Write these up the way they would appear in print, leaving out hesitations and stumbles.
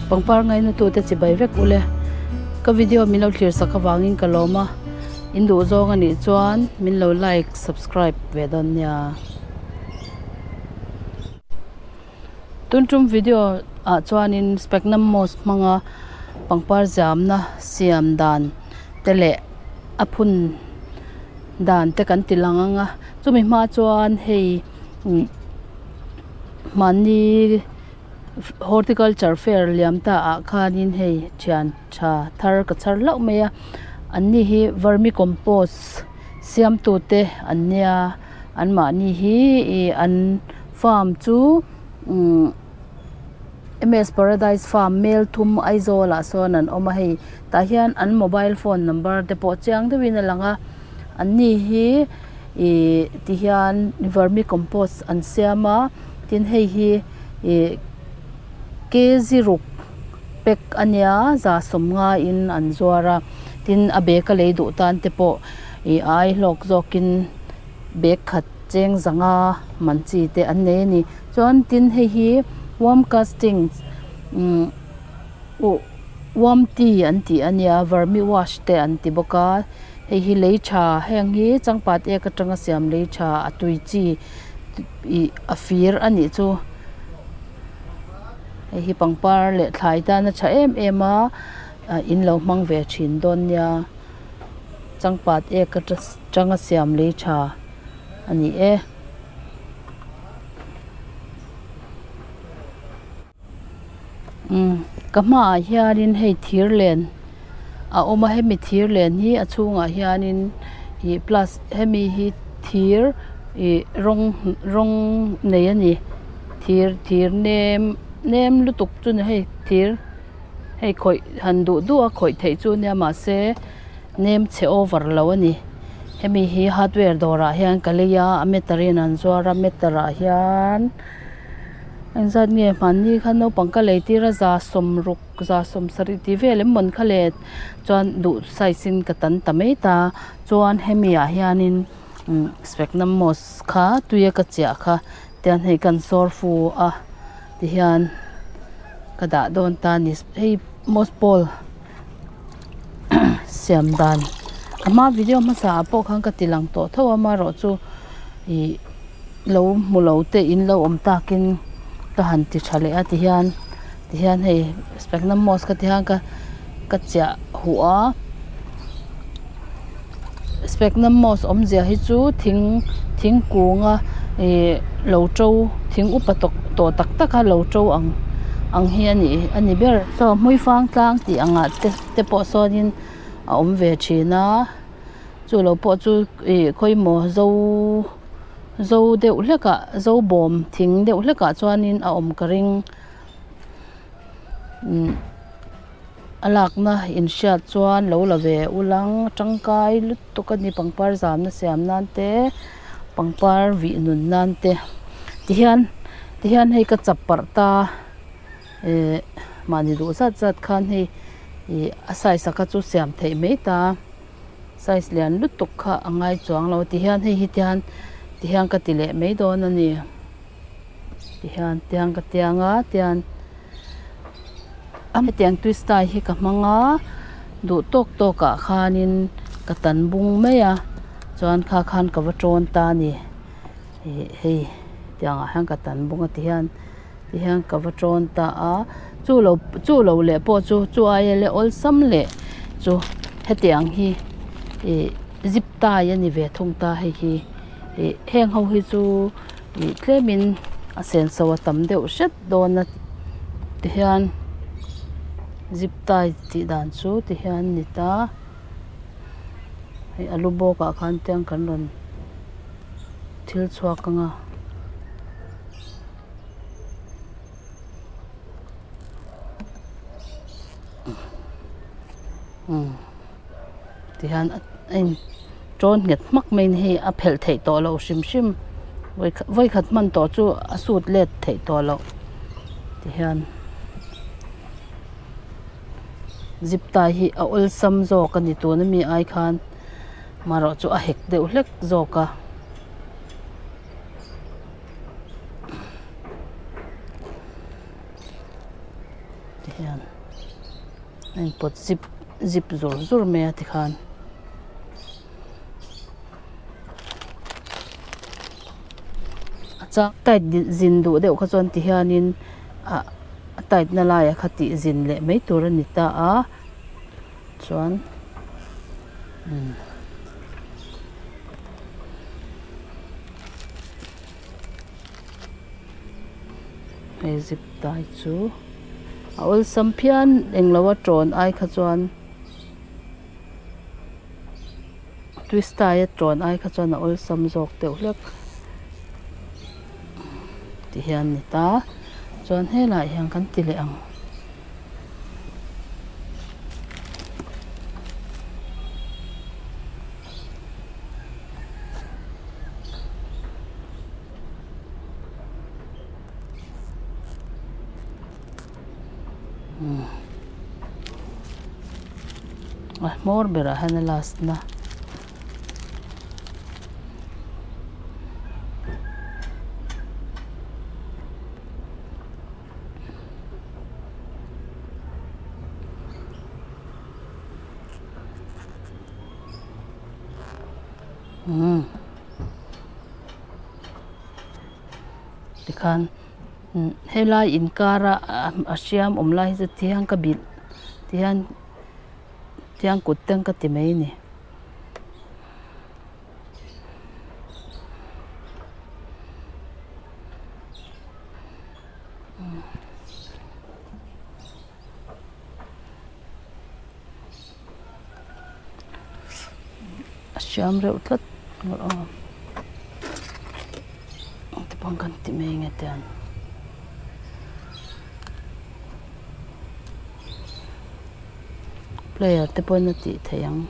Pangpar ngaina tute chibai vek ule. Ka video min lo thlir sak avangin ka lawm a, in duh zawng a nih chuan min lo like, subscribe ve dawn nia. Tun tum video ah chuanin sphagnum moss hmanga pangpar zamna siam dan te leh a phun dan te kan ti lang ang a chumi hma chuan hei mahni horticulture fair liam ta ah khanin hei thian tha thar ka chhar hlauh mai a an ni hi vermicompost siam tute an nia. An mahni hi ih an farm chu umm M S paradise farm mel thum Aizawl ah sawn an awm a hei tah hian an mobile phone number te pawh chiang deuhin a lang a an ni hi ih ti hian vermicompost an siam a tin hei hi ih kg ruk pack a nia za sawmnga in an zuar a tin a bag a lei duh tan te pawh ih a ai hlawk zawk in. Bag khat cheng zanga man chi te an nei a ni. Chuan tin hei hi worm casting umm uh worm tea an tih a nia vermi wash te an ti bawk a. Hei hi lei tha heng hi changpat ek atanga siam lei tha a tui chi ih a fir a nih chu. Hei hi pangpar leh thlai tan a tha em em a in lo hmang ve thin dawn nia. Changpat ek atanga siam lei tha a ni e. Umm ka hmaah hianin hei thir len a awm a hemi thir len hi a chhungah hianin ih plas hemi hi thir ih rawng rawng nei a ni thir thir nem nem lutuk chu ni hei thir. Hei khawih han duh duh a khawih theih chu nia mahse nem chhe over lo a ni. Hemi hi hardware dawrah hian ka lei a a meter in an zuar a meter ah hian engzat nge hmanni khan naupang ka lei tir a za sawm ruk za sawm sarih tih vel em mawn kha le chuan duh size in ka tan ta mai ta chuan hemi ah hianin umm sphagnum moss kha tui a ka chiah kha tian hei kan sawr fu a. Tihian ka dah dawn ta a ni hei moss ball siam dan a hma video hmasa ah pawh khan ka ti lang tawh tho a amaherawhchu ih lo hmu lo te in lo awm takin ka han ti tha leh a tihian tihian hei sphagnum moss kha tihian ka ka chiah huh a sphagnum moss awmzia hi chu thing thingkung a ih lo to thing upa tawk tawh tak tak a lo to ang ang hi a ni a ni ber. Saw hmuifang tlang tih ang ah te te pawh sawnin a awm ve thin a chu lo pawh chu ih khawimaw zo zo deuh hlek ah zo bawm thing deuh hlek ah chuanin a awm ka ring umm. A lakna inhriat chuan lo la ve ulang tangkai lutuk a ni pangpar zamna siam nan te pangpar vih nun nan te tihian tihian hei ka chap parh ta ehh mahni duh zat zat khan hei ih a size a kha chu siam theih mai ta size lian lutuk kha a ngai chuang lo tihian hei hi tihian tihian ka ti leh mai dawn a ni tihian tiang ka tiang a tian. Hetiang twist tie hi ka hmang a duh tawk tawk ah khanin ka tan bung mai a chuan kha khan ka va tawn ta a ni ih hei tiang ah hian ka tan bung a tihian tihian ka va tawn ta a chu lo chu lo leh pawh chu chu aia leh awlsam leh chu hetiang hi ih zip tie a ni ve thung ta hei hi ih heng ho hi chu ih tlemin a senso a tam deuh hret. Dawn a tihian zip tie tih dan chu tihian a ni ta hei a lu bawk ah khan tiang kan rawn thil chhuak ang a. Umm tihian a in tawn nghet hmak mai a ni hei a phelh theih tawh loh hrim hrim vawikhat hman tawh chu a sut let theih tawh loh tihian zip tie hi a awlsam zawk a ni tuna mi ai khan marawh chu a hek deuh hlek zawk a. Tihian. A inpawt zip zip zur zur mai a tikhan. A chang tight zin duh deuh kha chuan ti hianin ah a tight na laiah kha tih zin leh mai tur a ni ta a chuan umm. Hei zip tai chu a awlsam phian englo a tawn ai kha chuan twist tie a tawn ai kha chuan a awlsam zawk deuh hlek ti hian a ni ta chuan helaiah hian kan ti leh ang. A hmawr berah hian a last na. Umm tikhan helai inkara a hriam awm lai hi chu tiang ka bilh tihian tiang kut te ang ka ti mai a ni. A hriam reuh tlat aw ti pawh kan ti mai nge tiang player te pawhin a tih theih ang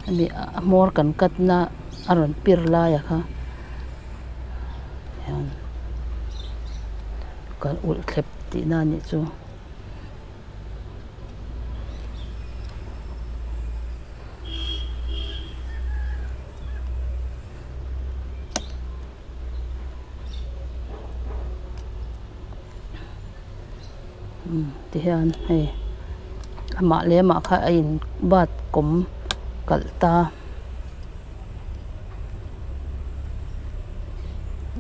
hemi a hmawr kan cut na a rawn pir lai a kha hian kan ulh thlep tihna a nih chu. Tihian hei amah leh amah kha a in bat kawm kalh ta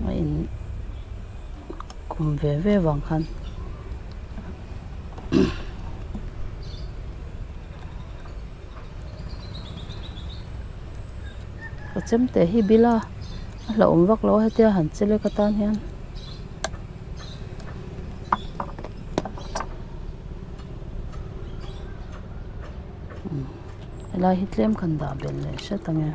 a in kawm ve ve vang khan ka chemte hi bila a hlauhawm vak lo a hetia han che lek atan hian. Helai hi tlem kan dah belh leh hret ang e.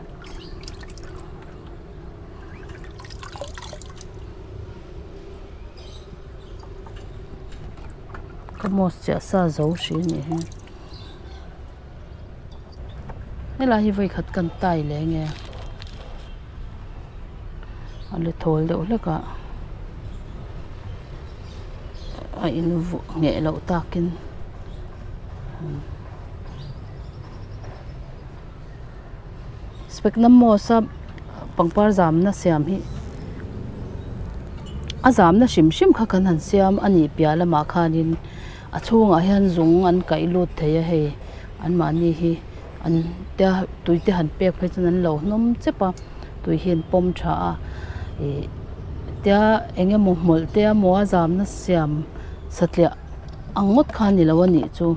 Ka mouse chiah sa zo hrih a nih hi. Helai hi vawi khat kan tai leh nge a la thawl deuh hlek a a in vuah ngheh loh takin specnum moss a pangpar zamna siam hi a zamna hrim hrim kha kan han siam a nih piah lamah khanin a chhungah hian zung an kaih lut thei a hei anmahni hi an tia tui te han pek phei chuan an lo hnawm chep a tui hi an pawm tha a ih tia eng emaw hmawlh te emaw a zamna siam satliah ang ngawt kha a ni lo a nih chu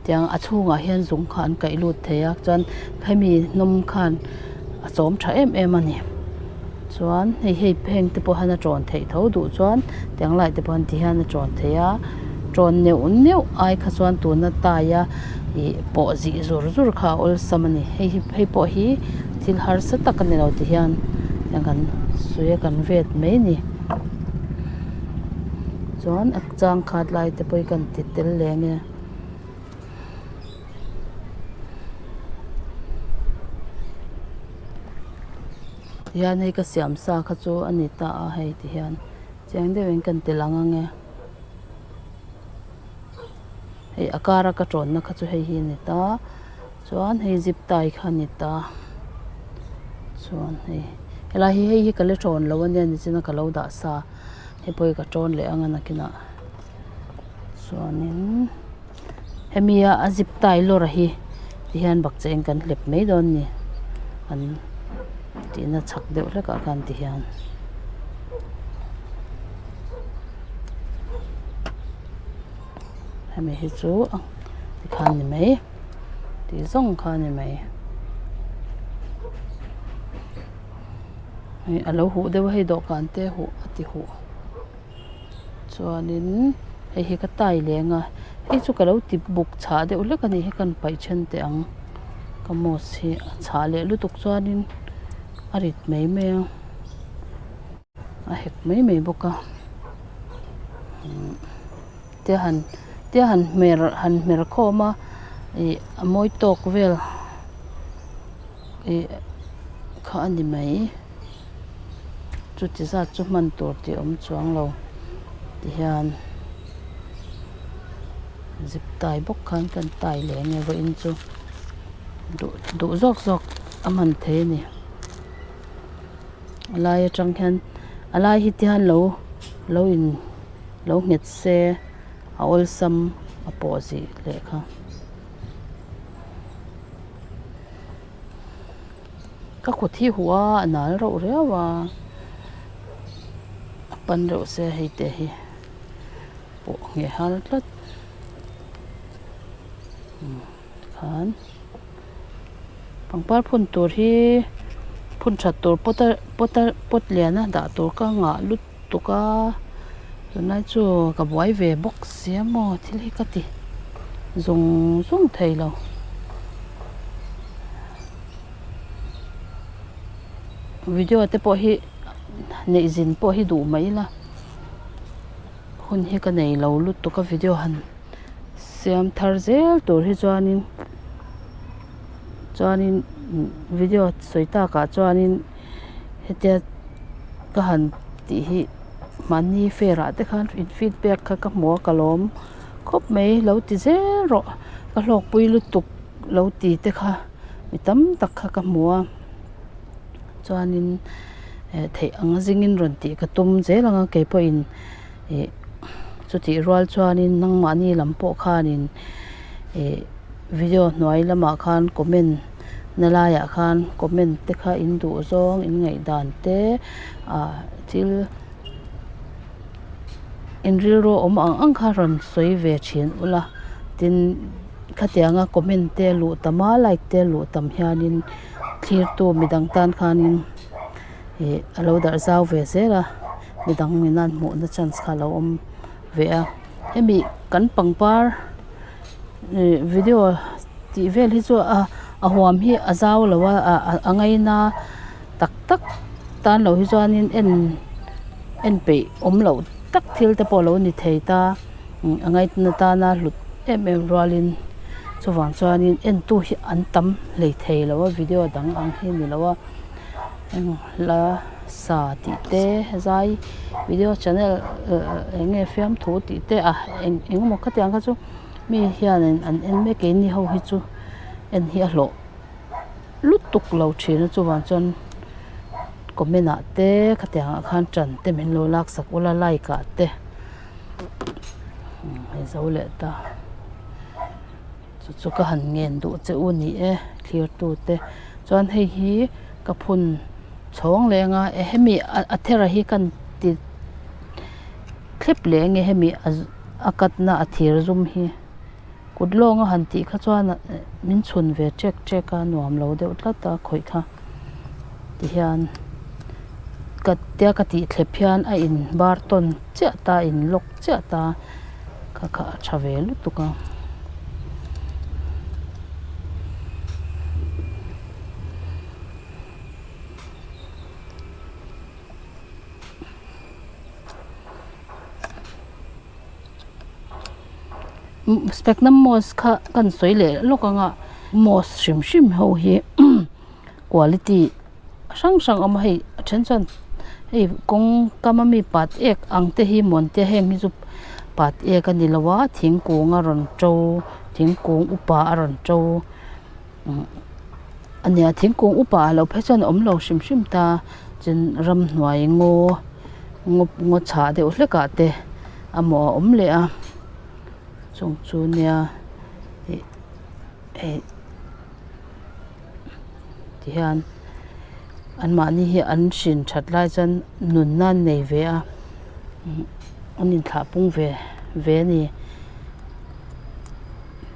tiang a chhungah hian zung kha an kaih lut thei a chuan hemi hnawm khan a chawm tha em em a ni chuan hei hei heng te pawh hian a tawn theih tho duh chuan tiang lai te pawh hian ti hian a tawn thei a tawn neuh neuh ai kha chuan tuna tai a ih pawh zih zur zur kha a awlsam a ni hei hi hei pawh hi thil harsa tak a ni lo ti hian kan sawi a kan vet mai a ni chuan a chang khat lai te pawh hi kan ti tel leh ang e. Tihian hei ka siam sa kha chu a ni ta a hei tihian chiang deuhin kan ti lang ang e hei a kara ka tawnna kha chu hei hi a ni ta chuan hei zip tie kha a ni ta chuan hei helai hi hei hi ka la tawn lo a nia nichina ka lo dah sa hei pawh hi ka tawn leh ang a nakinah. Chuanin hemi a a zip tie lawr hi tihian bakcheh in kan hlep mai dawn a ni an tihna chhak deuh hlek ah khan tihian. Hemi hi chu tikhan ni mai tih zawng kha a ni mai hei a lo huh deuh a hei dawhkan te huh a ti huh. Chuanin hei hi ka tai leng a hei chu ka lo ti buk chhah deuh hlek a ni hi ka rawn paih then teh ang ka mouse hi a chhah leh lutuk chuanin a rit mai mai a a hek mai mai bawk a tia han tia han hmer han hmer khawm a ih a mawi tawk vel ih kha a ni mai. Chuti zat chu hman tur tih awm chuang lo tihian zip tie bawk khan kan tie leh ang e vawiin chu duh duh zawk zawk a hman thei a ni a lai atang hian a lai hi tihian lo lo in lo nghet se a awlsam a pawh zih leh kha. Ka kut hi huh a a nal reuh riau a a pan reuh se hei te hi pawh ngheh har tlat tikhan pangpar phun tur hi phun that tur pot a pot a pot lian a dah tur ka ngah lutuk a tunlai chu ka buai ve bawk sia maw thil hi ka ti zung zung thei lo. Video te pawh hi neih zin pawh hi duh mai ila hun hi ka nei lo lutuk a video han siam thar zel tur hi chuanin chuanin video sawi takah chuanin hetia ka han tih hi mahni fair ah te khan in feedback kha ka hmu a ka lawm khawp mai lo ti zel rawh ka hlawkpui lutuk. Lo ti te kha mi tam tak kha ka hmu a chuanin eh theih ang zingin rawn tih ka tum zel ang a keipawhin ih chutih rual chuanin nangmahni lam pawh khanin ih video hnuai lamah khan comment na laiah khan comment te kha in duh zawng in ngaihdan te ah thil in rilru awm ang ang kha rawn sawi ve thin ula tin. Khatianga comment te luh tam a like te luh tam hianin thlirtu midang tan khanin ih a lo darh zau ve zel a midang nena an hmuhna chance kha a lo awm ve a hemi kan pangpar ih video tih vel hi chu a a huam hi a zau lo a a ngaina tak tak tan lo hi chuanin en en peih awm loh tak thil te pawh a lo ni thei ta. A ngaihna tana hlut em em rualin chuvang chuanin entu hi an tam hlei thei lo a video dang ang hi a ni lo a eng hla sa tih te zai video channel eng nge fiamthu tih te a eng eng emaw khatiang kha chu mi hianin an en mek keini ho hi chu en hi a hlawh lutuk lo thin a chuvang chuan comment ah te khatiang ah khan tan te min lo lak sak ula like ah te. Hei zo leh ta chu chu ka han ngen duh che u ni e thlir tu te chuan hei hi ka phun chhawng leh anga hemi a thera hi kan ti thlep leh ange hemi a cut na a thir zum hi kut lawng a han tih kha chuan min chhun ve ṭek ṭek a nuam lo deuh tlat a khawih kha tihian ka tia ka tih thlep hian a in bar tawn chiah ta a in lock chiah ta kha kha a tha ve lutuk a. Sphagnum moss kha kan sawi leh lawk ang a moss hrim hrim ho hi quality hrang hrang a awm a hei a then chuan hei kawng kam a mi pat ek ang te hi mawn te heng hi chu pat ek a ni lo a thingkung a rawn to thingkung upa a rawn to a nia thingkung upa ah loh phei chuan a awm lo hrim hrim ta chuan ramhnuai ngaw ngaw chhah deuh hlek ah te. Amaw a awm leh a. Chung chu nia ih hei tihian anmahni hi an hrin that lai chuan nunna an nei ve a an inthlah pung ve ve a ni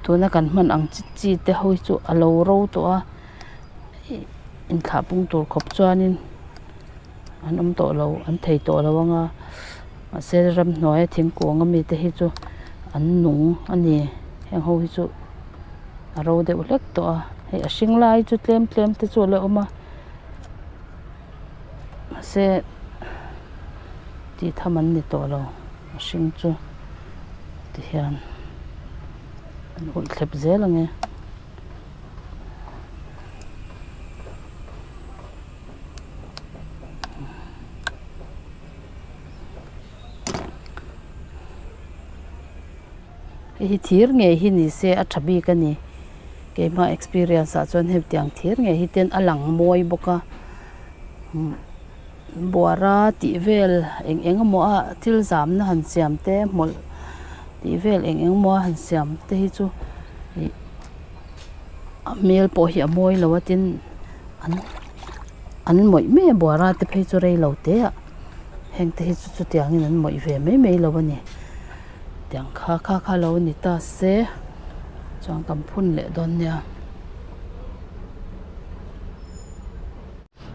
tuna kan hman ang chi chi te ho hi chu a lo ro tawh a inthlah pung tur khawp chuanin an awm tawh lo an thei tawh lo ang a mahse ramhnuaia thingkung ami te hi chu an nung a ni heng ho hi chu a ro deuh hlek tawh a hei a hring lai chu tlem tlem te chu a la awm a mahse tih tham an ni tawh lo a hring chu tihian an ulh thlep zel ang e. Hei hi thir ngei hi ni se a tha bik a ni keimah experience ah chuan hetiang thir ngei hi ten a lang mawi bawk a buara tih vel eng eng emaw a thil zamna han siam te hmawlh tih vel eng eng emaw a han siam te hi chu ih a hmel pawh hi a mawi lo a tin an an mawih mai a buara te phei chu rei lo te ah heng te hi chu chutiangin an mawih ve mai mai lo a ni tiang kha kha kha lo ni ta se chuan kan phun leh dawn nia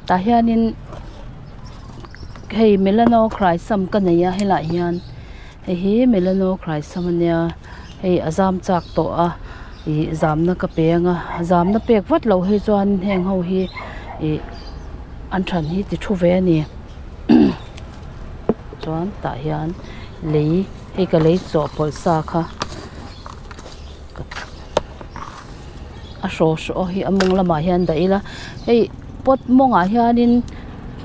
tah hianin hei melanochrysum ka nei a helaiah hian hei hi melanochrysum a nia hei a zam chak tawh a ih zamna ka pe ang a zamna pek vat loh hi chuan heng ho hi ih an then hi ti thu ve a ni chuan tah hian lei hei ka lei chawhpawlh sa kha a hraw hraw hi a mawng lamah hian dah ila hei pot mawngah hianin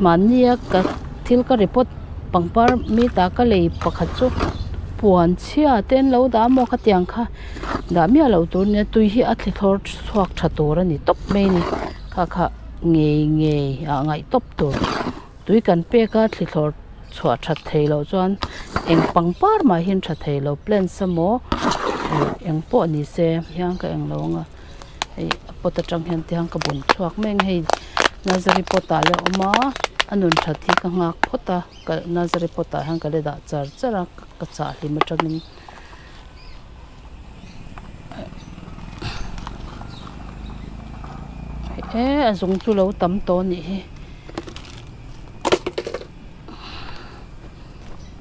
mahnia ka thil ka report pangpar mita ka lei pakhat chu puan chhia te an lo dah a maw khatiang kha dah miah loh tur nia tui hi a thli thlawr chhuak tha tur a ni tawp mai a ni kha kha ngei ngei ah ngaih tawp tur. Tui kan pek a thli thlawr chhuah that thei loh chuan eng pangpar mah hian tha thei lo plants emaw eng pawh ni se hian ka eng lo ang a hei a pot atang hian tihian ka bun chhuak mai ang hei nursery pot ah la awm a a nun that hi ka nghak phawt a ka nursery pot ah hian ka la dah char char a ka chah hlim atangin. E a zung chu lo tam tawh a nih hi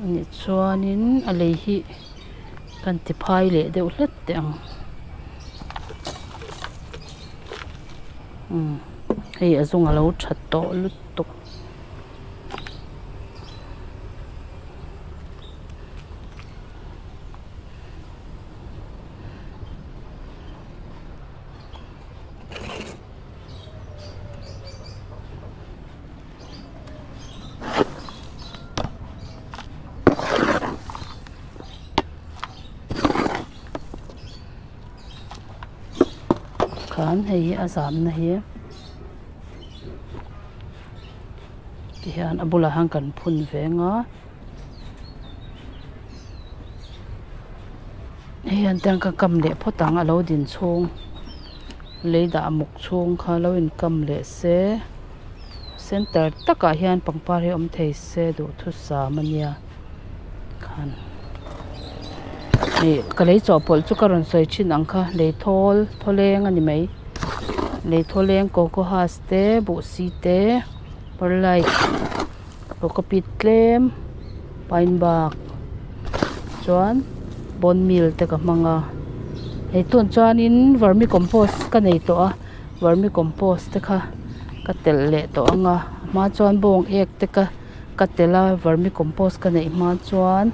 anih chuanin a lei hi kan ti phai leh deuh hlek teh ang umm hei a zung a lo that tawh lutuk. Khan hei hi a zamna hi tihian a bulah hian kan phun ve ang a. Hei hian tiang ka kam leh phawt ang a lo din chhung lei dah muk chhung kha lo in kam leh se center takah hian pangpar hi awm thei se duhthusam a nia khan ih ka lei chawhpawlh chu ka rawn sawi thin ang kha lei thawl thawleng a ni mai lei thawleng coco husk te buhsi te perlite. Cocopeat tlem pine bark chuan bone meal te ka hmang a hei tun chuanin vermi compost ka nei tawh a vermi compost te kha ka telh leh tawh ang a a hma chuan bawng ek te ka ka telh a vermi compost ka neih hma chuan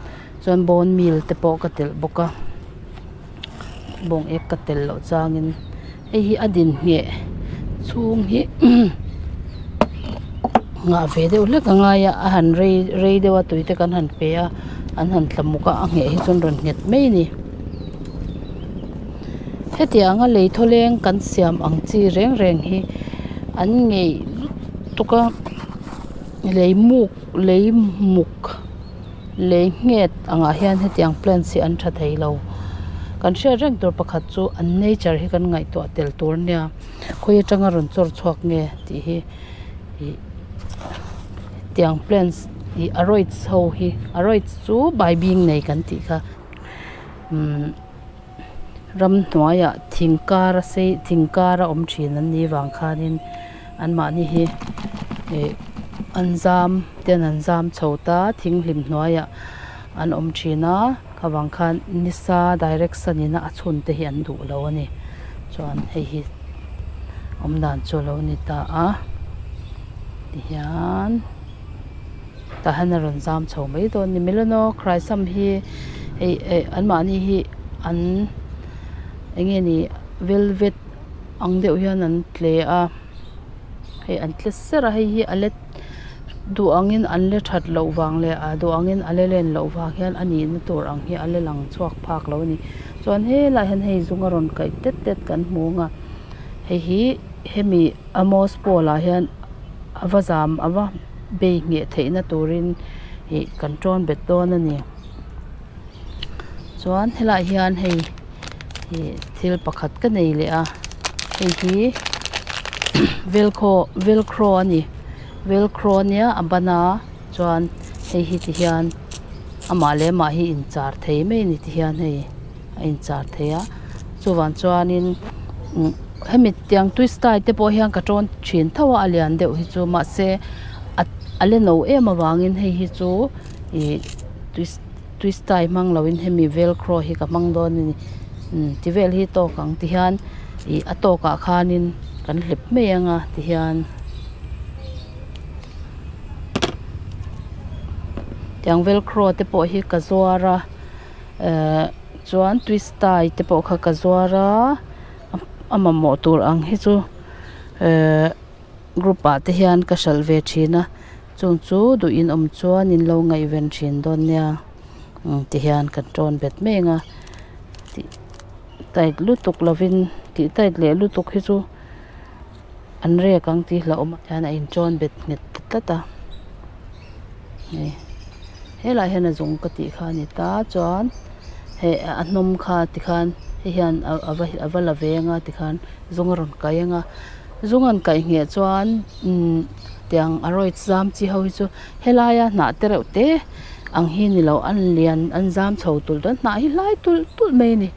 chuan bone meal te pawh ka telh bawk a bawng ek ka telh loh changin hei hi a din ngheh chhung hi nghah ve deuh hlek a ngai a a han rei rei deuh a tui te kan han pe a an han tla muk a a ngheh hi chuan rawn nghet mai a ni hetiang a lei thawleng kan siam ang chi reng reng hi an ngeih lutuk a lei muk lei muk. Lei nghet angah hian hetiang plants hi an tha thei lo. Kan hriat reng tur pakhat chu an nature hi kan ngaihtuah tel tur a nia khawi atanga rawn chawr chhuak nge tih hi ih tiang plants ih aroids ho hi aroids chu baibing nei kan tih kha umm ramhnuaiah thing kar a sei thing kar a awm thin an nih vang khanin anmahni hi ih an zam ten an zam chho ta thing hlim hnuaiah an awm thin a. Khavang khan nisa direct sun in a a chhun te hi an duh lo a ni. Chuan hei hi awm dan chu a lo ni ta a. Tihian tah hian a rawn zam chho mai dawn a ni. Melanochrysum hi hei eh anmahni hi an eng nge ni velvet ang deuh hian an tle a. Hei an tle ser a hei hi a let duh angin an la that loh vang leh a duh angin a la len loh vang hian a nihna tur ang hi a la lang chhuak phak lo a ni chuan helaiah hian hei zung a rawn kaih tet tet kan hmu ang a hei hi hemi a moss pole ah hian a va zam a va bei ngheh theihna turin ih kan tawn bet dawn a ni chuan helaiah hian hei ih thil pakhat ka nei leh a hei hi velcro velcro a ni velcro ania a ban a chuan hei hi ti hian amah leh amah hi inchar thei mai a ni ti hian hei a inchar thei a chuvang chuanin umm hemi tiang twist tie te pawh hian ka tawn thin tho a a lian deuh hi chu mahse a a la no em avangin hei hi chu ih twist. Twist tie hmang loin hemi velcro hi ka hmang dawn a ni umm ti vel hi tawk ang ti hian ih a tawkah khanin kan hlep mai ang a ti hian tiang velcro te pawh hi ka zuar a ehh chuan twist tie te pawh kha ka zuar a a mamawh tur ang hi chu ehh group ah te hian ka hralh ve thin a. Chung chu duh in awm chuan in lo ngaihven thin dawn nia umm ti hian kan tawn bet mai ang a tih tight lutuk lovin tih tight leh lutuk hi chu an rek ang tih hlauhawm a hian a intawn bet nghet ta tlat a hei helaiah hian a zung ka tih kha a ni ta chuan hei a hnawm kha tikhan hei hian a va la ve ang a tikhan zung a rawn kai ang a. Zung an kaih ngheh chuan umm tiang a rawih zam chi ho hi chu helaia hnah te reuh te ang hi ni lo an lian an zam chho tulh dawn hnah hi hlai tulh tulh mai a ni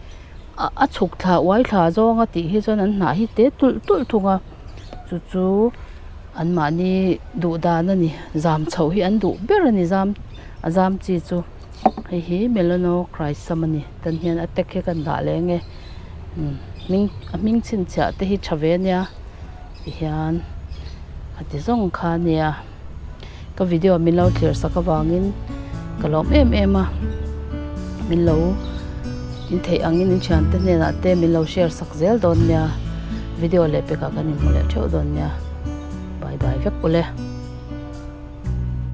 a a chhuk thla uai thla zawnga tih hi chuan an hnah hi te tulh tulh thung a chu chu anmahni duh dan a ni zam chhoh hi an duh ber a ni zam a zam chi chu hei hi melanochrysum a ni tan hian a tek hi kan dah leh ang e. Hming a hming chhinchhiah te hi tha ve ania tihian a ti zawng kha ania ka video min lo thlir sak avangin ka lawm em em a min lo in theih angin in thiante hnenah te min lo share sak zel dawn nia video leh pekah kan inhmu leh theuh dawn nia bye bye vek ule.